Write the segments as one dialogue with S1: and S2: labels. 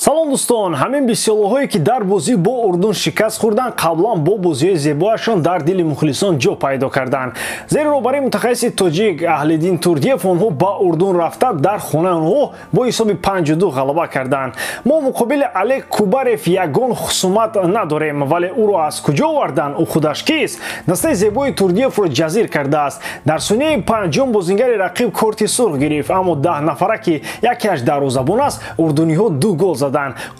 S1: Салом дӯстон, ҳамин бисёлоҳое ки дар бозӣ бо Урдун шикаст хӯрданд, қаблан бо бозиҳои зебоашон дар дили мухлисон ҷо пайдо карданд. Зери роҳбарии мутахассиси тоҷик Аҳлиддин Турдиев онҳо ба Урдун рафта дар хонаи онҳо бо ҳисоби 5-2 ғалаба карданд. Мо муқобили Олег Кубарев ягон хусумат надорем, вале ӯро аз куҷо оварданд? Ӯ худаш кист? Дастаи зебои Турдиевро ҷазир кардааст. Дар сонияи панҷум бозингари рақиб корти сурх гирифт, аммо 10 нафара ки якеаш дарвозабон аст, урдуниҳо 2 гол заданд.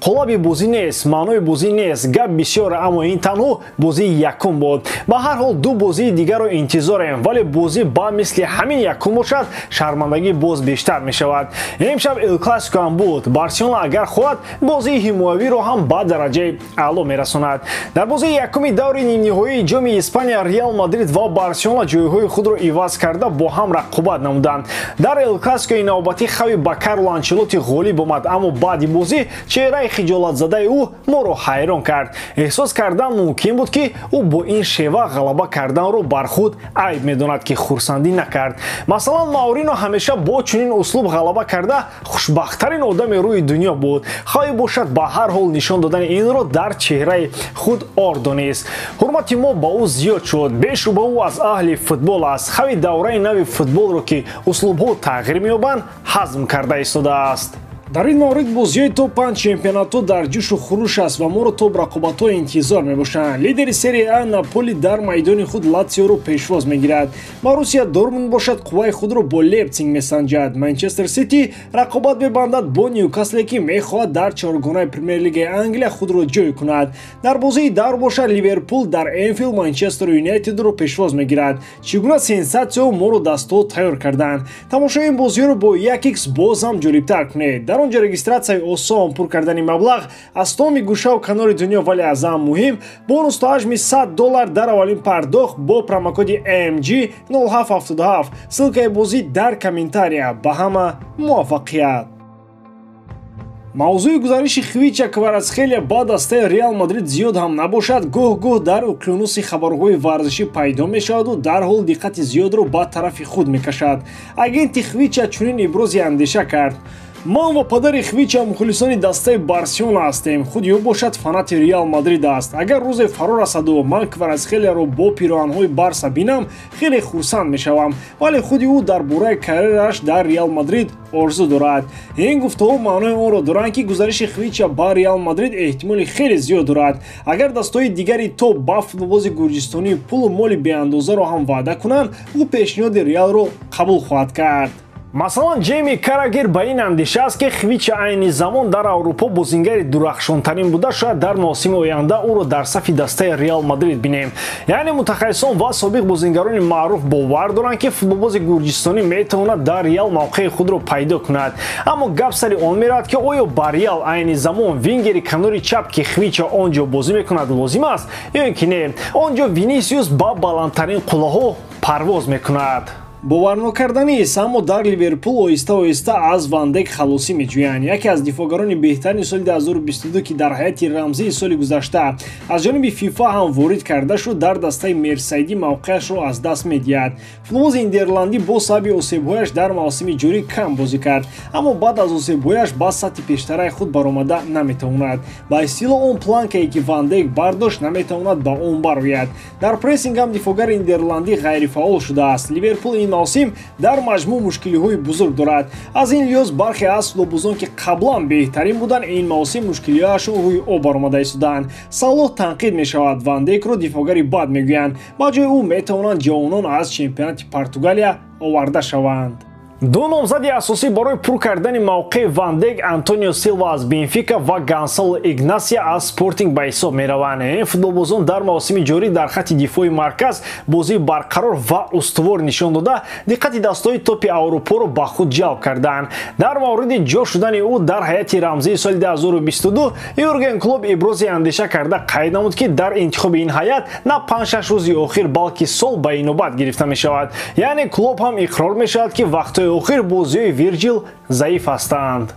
S1: Қолаби бозӣ нест, маънои бозӣ нест, гап бисёр, аммо ин танҳо бозии якум буд. Ба ҳар ҳол ду бозии дигарро интизорем, вале бозӣ ба мисли ҳамин якум бошад, шармандагӣ боз бештар мешавад. Имшаб Эл Классико ҳам буд. Барселона агар хоҳад, бозии ҳимоявиро ҳам ба дараҷаи аъло мерасонад. Дар бозии якуми даври нимниҳоии ҷоми Испания Реал Мадрид ва Барселона ҷойҳои худро иваз карда бо ҳам рақобат намуданд. Дар Эл Классикои навбатӣ Хави ба Карло Анчелотти ғолиб омад, аммо баъди бозӣ чеҳраи хиҷолатзадаи ӯ моро ҳайрон кард. Эҳсос кардан мумкин буд, ки ӯ бо ин шева ғалаба карданро бар худ айб медонад, ки хурсандӣ накард. Масалан, Маурино ҳамеша бо чунин услуб ғалаба карда хушбахттарин одами рӯи дунё буд. Хави бошад, ба ҳар ҳол нишон додани инро дар чеҳраи худ ор донист. Ҳурмати мо ба ӯ зиёд шуд. Бешуба ӯ аз аҳли футбол аст. Хави давраи нави футболро, ки услубҳо тағйир меёбанд, ҳазм карда истодааст. Дар ин маврид бозиҳои топ 5 чемпионатҳо дар ҷӯшу хуруш аст ва моро топ рақобатҳо интизор мебошанд. Лидери серия А Наполи дар майдони худ Латсиоро пешвоз мегирад. Боруссия Дортмунд бошад, қувваи худро бо Лейпциг месанҷад. Манчестер Сити рақобат мебандад бо Ньюкасле, ки мехоҳад дар чоргонаи Премер-лигаи Англия худро ҷой кунад. Дар бозии дар бошад, Ливерпул дар Энфилд Манчестер Юнайтедро пешвоз мегирад. Чӣ гуна сенсатсияо моро дастҳо тайёр карданд. Тамошои ин бозиҳоро бо 1x боз ҳам ҷолибтар кунед. Дар он ҷо регистратсияи осон, пур кардани маблағ аз томи гӯшаву канори дунё, вале аз ҳам муҳим бонус то ҳаҷми $100 дар аввалин пардохт бо промокоди MG 0777. Ссылкаи бозӣ дар комментария. Ба ҳама муваффақият. Мавзӯи гузариши Хвича Кварацхелия ба дастаи Реал Мадрид зиёд ҳам набошад, гоҳ-гоҳ дар уқёнуси хабарҳои варзишӣ пайдо мешаваду дарҳол диққати зиёдро ба тарафи худ мекашад. Агенти Хвича чунин ибрози андеша кард: ман ва падари Хвича мухлисони дастаи Барселона ҳастем, худи ӯ бошад фанати Реал Мадрид аст. Агар рӯзе фаро расаду ман Кварацхелияро бо пироҳанҳои Барса бинам, хеле хурсанд мешавам, вале худи ӯ дар бораи карьераш дар Реал Мадрид орзу дорад. Ин гуфтаҳо маънои онро доранд, ки гузариши Хвича ба Реал Мадрид эҳтимоли хеле зиёд дорад. Агар дастҳои дигари топ ба футболбози гурҷистонӣ пулу моли беандозаро ҳам ваъда кунанд, ӯ пешниҳоди Реалро қабул хоҳад кард. Масалан, Ҷейми Карагер ба ин андеша аст, ки Хвича айни замон дар Аврупо бозингари дурахшонтарин буда, шояд дар мавсими оянда ӯро дар сафи дастаи Реал Мадрид бинем. Яъне мутахассисон ва собиқ бозингарони маъруф бовар доранд, ки футболбози гурҷистонӣ метавонад дар Реал мавқеи худро пайдо кунад. Аммо гап сари он меравад, ки оё ба Реал айни замон вингери канори чап, ки Хвича он ҷо бозӣ мекунад, лозим аст ё ин ки не. Он ҷо Винисиус ба баландтарин қуллаҳо парвоз мекунад.
S2: Боварнокарданист, аммо дар Ливерпул оҳиста-оҳиста аз Ван Дейк халосӣ меҷӯянд. Яке аз дифоъгарони беҳтарини соли 2022, ки дар ҳайати рамзии соли гузашта аз ҷониби ФИФА ҳам ворид карда шуд, дар дастаи Мерсайдӣ мавқеашро аз даст медиҳад. Футболбози нидерландӣ бо сабаби осебҳояш дар мавсими ҷорӣ кам бозӣ кард, аммо баъд аз осебҳояш ба сатҳи пештараи худ баромада наметавонад. Ба истилоҳ, он планкае, ки Ван Дейк бардошт, наметавонад ба он барояд. Дар прессинг ҳам дифоъгари нидерландӣ ғайрифаъол шудааст. Ливерпул ин мавсим дар маҷмӯъ мушкилиҳои бузург дорад. Аз ин лиҳоз бархе аз футболбозон, ки қаблан беҳтарин буданд, ин мавсим мушкилиҳояшон рӯи об баромада истоданд. Салоҳ танқид мешавад, Ван Дейкро дифоъгари бад мегӯянд. Ба ҷои ӯ метавонанд ҷавонон аз чемпионати Португалия оварда шаванд.
S1: Ду номзади асосӣ барои пур кардани мавқеи Ван Дейк Антонио Силва аз Бенфика ва Гонсало Игнасия аз Спортинг ба ҳисоб мераванд. Ин футболбозон дар мавсими ҷорӣ дар хатти дифои марказ бозии барқарор ва устувор нишон дода, диққати дастҳои топи Аврупоро ба худ ҷалб карданд. Дар мавриди ҷо шудани ӯ дар ҳайати рамзии соли 2022 Юрген Клоп ибрози андеша карда қайд намуд, ки дар интихоби ин ҳайат на 5-6 рӯзи охир, балки сол ба инобат гирифта мешавад. Яъне Клоп ҳам иқрор мешавад, ки вақтҳои охир бозиҳои Вирҷил заиф ҳастанд.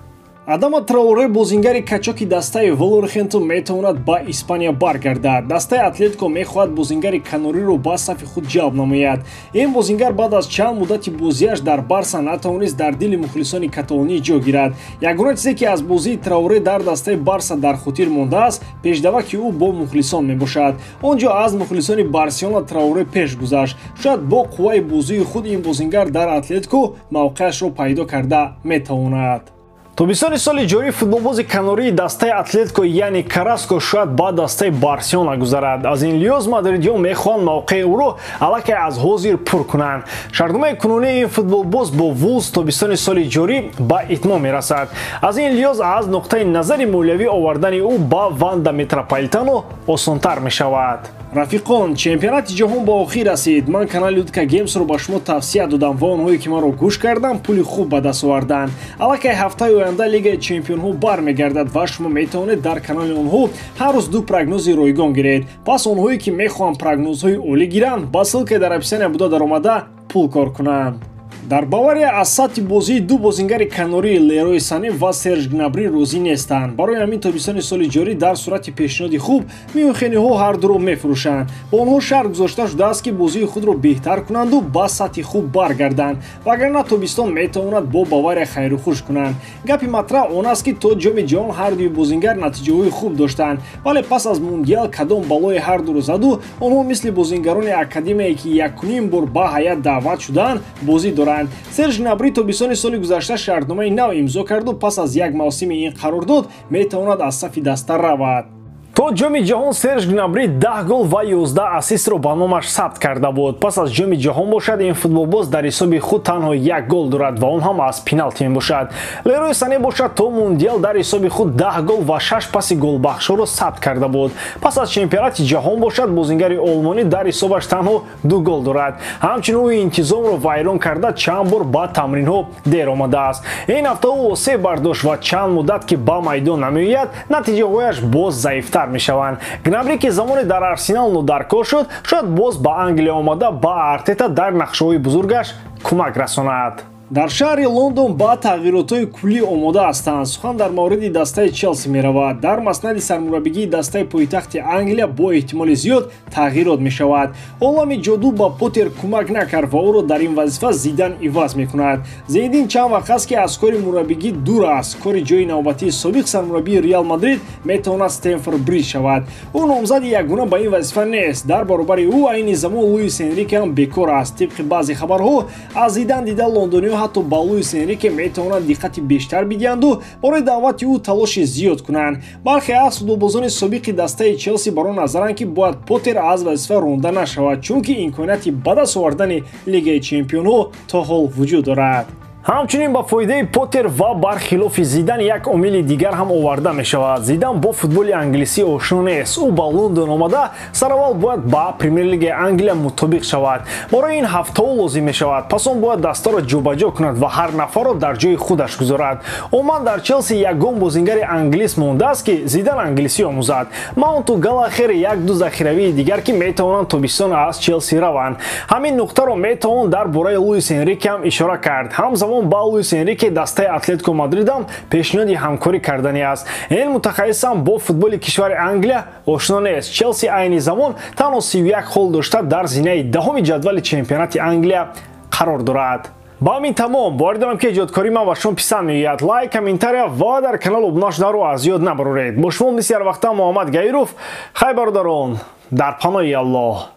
S2: Адама Траоре, бозингари качоки дастаи Волверхэмптон, метавонад ба Испания баргардад. Дастаи Атлетико мехоҳад бозингари канориро ба сафи худ ҷалб намояд. Ин бозингар баъд аз чанд муддати бозиаш дар Барса натавонист дар дили мухлисони каталонӣ ҷо гирад. Ягона чизе, ки аз бозии Траоре дар дастаи Барса дар хотир мондааст, пешдава, ки ӯ бо мухлисон мебошад. Он ҷо аз мухлисони Барселона Траоре пеш гузашт. Шояд бо қувваи бозии худ ин бозингар дар Атлетико мавқеашро пайдо карда метавонад.
S1: Тобистони соли ҷорӣ футболбози канории дастаи Атлетико, яъне Караско, шояд ба дастаи Барселона гузарад. Аз ин лиҳоз мадридиён мехоҳанд мавқеи ӯро аллакай аз ҳозир пур кунанд. Шартномаи кунунии ин футболбоз бо Вулс тобистони соли ҷорӣ ба итмом мерасад. Аз ин лиҳоз аз нуқтаи назари молиявӣ овардани ӯ ба Ванда Метрополитано осонтар мешавад.
S2: Рафиқон, чемпионати ҷаҳон ба охир расид. Ман канали Людка Геймсро ба шумо тавсия додам ва онҳое, ки маро гӯш карданд, пули хуб ба даст оварданд. Аллакай ҳафтаи оянда Лигаи чемпионҳо бармегардад ва шумо метавонед дар канали онҳо ҳар рӯз ду прогнози ройгон гиред. Пас онҳое, ки мехоҳанд прогнозҳои олӣ гиранд, ба ссылка дар описания буда даромада, пул кор кунанд. Дар Бавария аз сатҳи бозии ду бозингари канории Лерой Сане ва Серж Гнабри розӣ нестанд. Барои ҳамин тобистони соли ҷорӣ дар сурати пешниҳоди хуб мюнхениҳо ҳар дуро мефурӯшанд. Ба онҳо шарт гузошта шудааст, ки бозии худро беҳтар кунанду ба сатҳи хуб баргарданд, вагарна тобистон метавонад бо Бавария хайру хуш кунанд. Гапи матраҳ он аст, ки то Ҷоми ҷаҳон ҳардуи бозингар натиҷаҳои хуб доштанд, вале пас аз мундиал кадом балои ҳардуро заду онҳо мисли бозингарони академияе, ки якуним бор ба ҳайат даъват шудаанд, бозӣ доранд. Серж Гнабри тобистони соли гузашта шартномаи нав имзо карду пас аз як мавсими ин қарордод метавонад аз сафи даста равад.
S1: То Ҷоми ҷаҳон Серж Гнабри 10 гол ва 11 ассистро ба номаш сабт карда буд. Пас аз Ҷоми ҷаҳон бошад, ин футболбоз дар ҳисоби худ танҳо як гол дорад ва он ҳам аз пеналти мебошад. Лерой Сане бошад, то мундиал дар ҳисоби худ 10 гол ва 6 паси голбахшоро сабт карда буд. Пас аз чемпионати ҷаҳон бошад, бозингари олмонӣ дар ҳисобаш танҳо ду гол дорад. Ҳамчунин ӯ интизомро вайрон карда, чанд бор ба тамринҳо дер омадааст. Ин ҳафта ӯ осеб бардошт ва чанд муддат, ки ба майдон намеояд, натиҷаҳояш боз заифтар мешаванд. Гнабри, ки замоне дар Арсенал нодаркор шуд, шояд боз ба Англия омада, ба Артета дар нақшаҳои бузургаш кӯмак расонад.
S2: Дар шаҳри Лондон ба тағйиротҳои куллӣ омода ҳастанд. Сухан дар мавриди дастаи Челси меравад. Дар маснади сармураббигии дастаи пойтахти Англия бо эҳтимоли зиёд тағйирот мешавад. Олами ҷоду ба Поттер кӯмак накард ва ӯро дар ин вазифа Зидан иваз мекунад. Зинедин чанд вақт аст, ки аз кори мураббигӣ дур аст. Кори ҷои навбатии собиқ сармураббии Реал Мадрид метавонад Стэмфорд Бридж шавад. Ӯ номзади ягона ба ин вазифа нест. Дар баробари ӯ айни замон Луис Энрике ҳам бекор аст. Тибқи баъзе хабарҳо, аз Зидан дида, лондониҳо ҳатто ба Луис Энрике метавонанд диққати бештар бидиҳанду барои даъвати ӯ талоши зиёд кунанд. Бархе аз футболбозони собиқи дастаи Челси бар он назаранд, ки бояд Поттер аз вазифа ронда нашавад, чунки имконияти ба даст овардани Лигаи чемпионҳо то ҳол вуҷуд дорад.
S1: Ҳамчунин ба фоидаи Поттер ва бархилофи Зидан як омили дигар ҳам оварда мешавад. Зидан бо футболи англисӣ ошно нест. Ӯ ба Лондон омада, сараввал бояд ба Премер-лигаи Англия мутобиқ шавад. Барои ин ҳафтаҳо лозим мешавад. Пас он бояд дастаро ҷобаҷо кунад ва ҳар нафарро дар ҷои худаш гузорад. Умуман, дар Челси ягон бозингари англис мондааст, ки Зидан англисӣ омӯзад? Маунту, Галахер, як-ду захиравии дигар, ки метавонанд тобистон аз Челси раванд. Ҳамин нуқтаро метавон дар бораи Луис Энрике ҳам ишора кард. Ҳамзамон ба Луис Энрике дастаи Атлетико Мадрид ҳам пешниҳоди ҳамкорӣ карданӣ аст. Ин мутахассис ҳам бо футболи кишвари Англия ошно нест. Челси айни замон танҳо 31 хол дошта, дар зинаи даҳуми ҷадвали чемпионати Англия қарор дорад. Ба ҳамин тамом. Боварӣ дорам, ки эҷодкории ман ба шумо писанд меояд. Лайк, комментария ва дар канал обуна шуданро аз ёд набароред. Бо шумо мисли ҳар вақта Муҳаммад Гаиров. Хай, бародарон, дар паноҳи Аллоҳ.